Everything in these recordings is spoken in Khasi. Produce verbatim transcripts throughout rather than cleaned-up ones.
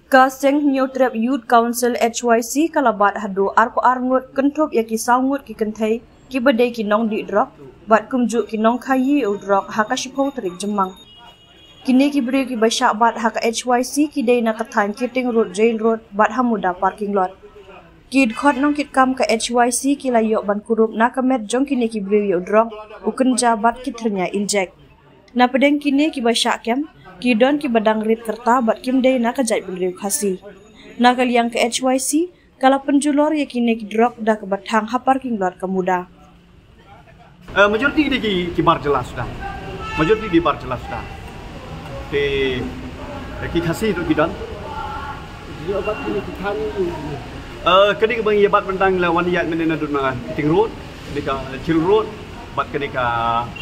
Ka Seng Hynñiewtrep Youth Council H Y C ka la bat haduh arphew ar ngut, kynthup ïa ki saw ngut ki kynthei kiba dei ki nongdih drok bad kumjuh ki nongkhaïi u drok ha ka shiphew tarik Jymmang. Kine ki briew kiba shah bat ha ka H Y C ki dei na ka thaiñ Keating Road, Jail Road bad ha Muda parking lot. Ki dkhot nongkitkam ka H Y C ki la ïoh ban kurup na ka met jong kine ki briew ïa u drok, u kynja bad ki thyrnia injek. Na pdeng kine kiba shah kem, ki don kiba dang rit kyrta bad kim dei na ka jaitbynriew Khasi. Na ka liang ka H Y C ka la pynjulor ïa kine ki drok da kaba thang ha parking lot ka Muda. Eh, majority ki dei ki, ki bar jylla suda. Majority ki dei bar jylla suda. Te, eh, ki Khasi ruh ki don. Ïa bat kine ki thaiñ. Eh, ka dei kaba ngi ïa bat mynta ngi la wan ïaid mynne naduh na Keating Road, kane ka Jail Road, bad kane ka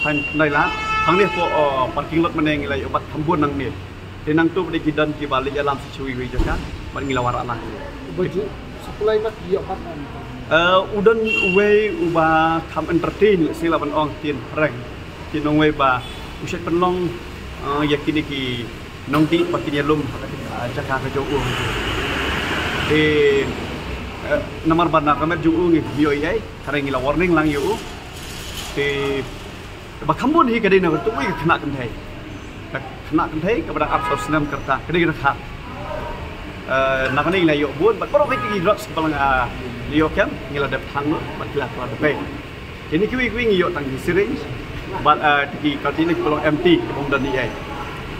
thaiñ Khyndailad. Hangne hapoh, eh, parking lot mynne ngi la ïa bat kham bun nangne. Te nangta pat ki don kiba leit ïalam sa sha iwei iwei jaka bad ngi la wanrah lang. Uba ju supply bad ïoh pat. Eh, u don uwei uba kham entertain, lehse lah ban ong ktien phareng. Ki nongwei ba u shait pynlong, eh, ïa kine ki nongdih ba kin ïalum ha ka, eh, jaka ka jong u. Te, eh, namar ba na ka met jong u ngim ïoh ei ei, hynrei ngi la warning lang ïa u. Te ba kham bun hi ka dei na kawei ka khynnah kynthei. Ka khynnah kynthei kaba dang arphew snem kyrta, ka dei ka dkhar. Eh, na kane ngi la ïoh bun, bad baroh ki drugs kiba la, ah, ïoh kem, ngi la dep thang lut bad ki la, ki la dep pei. Kine kiwei kiwei ngi ïoh tang ki syringe bad, ah, ki container kiba long empty, kiba ym don ei ei.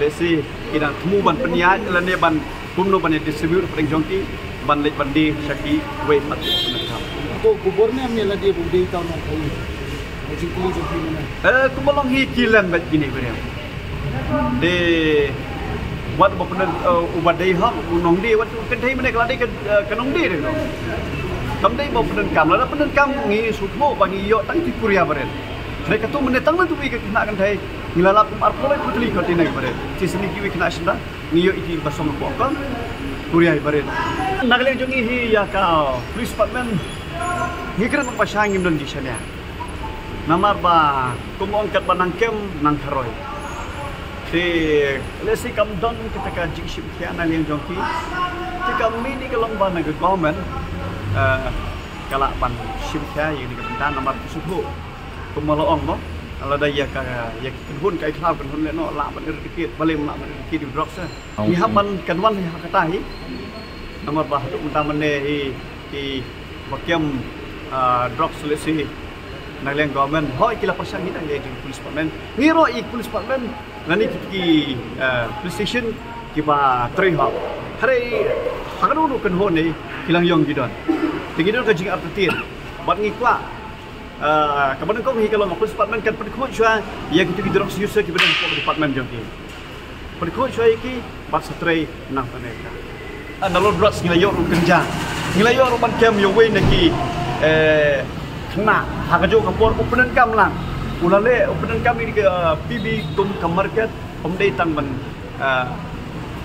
Lehse ki dang thmu ban pynïaid lane ban kumno ban ïa distribute hapdeng jong ki ban leit ban die sha kiwei pat ki pyndonkam. Ko khubor ne em ïa lade ba u dei uta u nongkhaïi? Ka jingkylli jong phi mynne. Eh, kumba long hi ki len bad kine ki briew. Te wat ba pyndonkam, eh, uba dei hok u nongdie, wat u kynthei mynne ka la dei ka, eh, ka nongdie de. Kam dei ba pyndonkam, lada pyndonkam ngi sngewthuh ba ngi ïoh tang ki kuria barit. Hynrei katto mynne tang na kawei ka khynnah kynthei ngi la lap kum arphew lai arphew tylli container barit. Shisien kiwei khynnah shynrang ngi ïoh ïa ki ba song hapoh ka kuria barit. Na ka liang jong ngi hi ïa ka police department ngi kren ba shai ngim don jingshaniah. Namar ba kum ong katba nang kem nang kharoi. Te lehse kam don kata ka jingshim khia na liang jong ki. Te ka mih ni ka long ba na ka government, eh, ka lah ban shim khia ïa kane ka bynta namar ki sngewthuh. Kumba la ong mo, lada ïa ka, ïa ki kynhun ka ai khlaw kynhun lehnoh lah ban eradicate, balei ym lah ban eradicate ïa u drugs eh. Ngi hap ban kynwan hi ha kata hi. Namar ba haduh mynta mynne hi kiba kem, ah, drugs lehse na liang government, hooid ki la pyrshang hi na liang jong police department. Ngi ruh ïa police department lane ki, ki, ah, police station kiba trei hok. Hynrei ha kano kano kynhun hi ki la ïong ki don. Te ngi don ka jingartatien bad ngi kwah, ah, kaba nyngkong hi ka long ka police department kan pynkhuid shuwa ïa kito ki drugs user kiba don hapoh department jong ki. Pynkhuid shuwa ïa ki bad sa trei nangta ne ka. Ah, nalor drugs ngi la ïoh ruh kynja. Ngi la ïoh ruh ban kem ïa uwei na ki, eh, khynnah ha kajuh ka por u pyndonkam lang. U la leh u pyndonkam ïa ka, ah, P B kum ka market, ym dei tang ban, ah,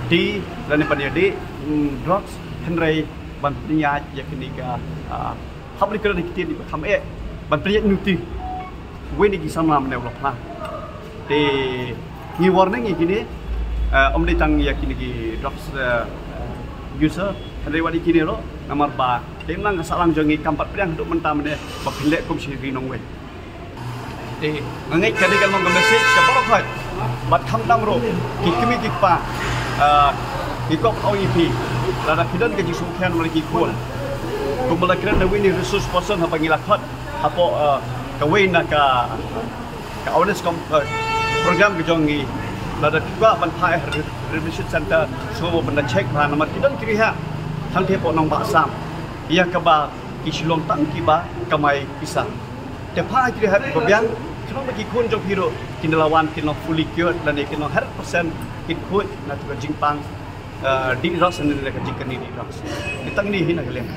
die lane ban ïa die, mm, drugs, hynrei ban pynïaid ïa kine ka, ah, hap ban kren ïa ki ktien ba kham eh ban pynïaid nuti. Uwei na ki samla mynne u la phla. Te ngi warning ïa kine, eh, ym dei tang ïa kine ki drugs, eh, user, hynrei wat ïa kine ruh namar ba te nang ka sahlang jong ngi kam pat pdiang haduh mynta mynne ba phin leh kum shi ri nongwei. Te nga ngeit kane ka long ka message ka baroh khoit. Bad khamtam ruh ki kmie ki kpa, ah, ngi kwah ban ong ïa phi, lada phi don ka jingsngewkhia namar ki khun, kumba la kren na uwei na resource person haba ngi la khot hapoh, ah, kawei na ka, ka awareness com-, ah, program ka jong ngi, lada phi kwah ban phai ha re-, rehabilitation center, sngewbha ban da check bha namar ki don ki rehab hangtei hapoh nongbah Assam ïa kaba ki shu long tang kiba kamai pisa. Te phai ki rehab kiba biang, khnang ba ki khun jong phi ruh kin da la wan kin long fully cured lane kin long hundred percent kin khuid na kata ka jingpang, eh, dih drugs lane na ka jingkyrni dih drugs. Te tang kine hi na ka liang.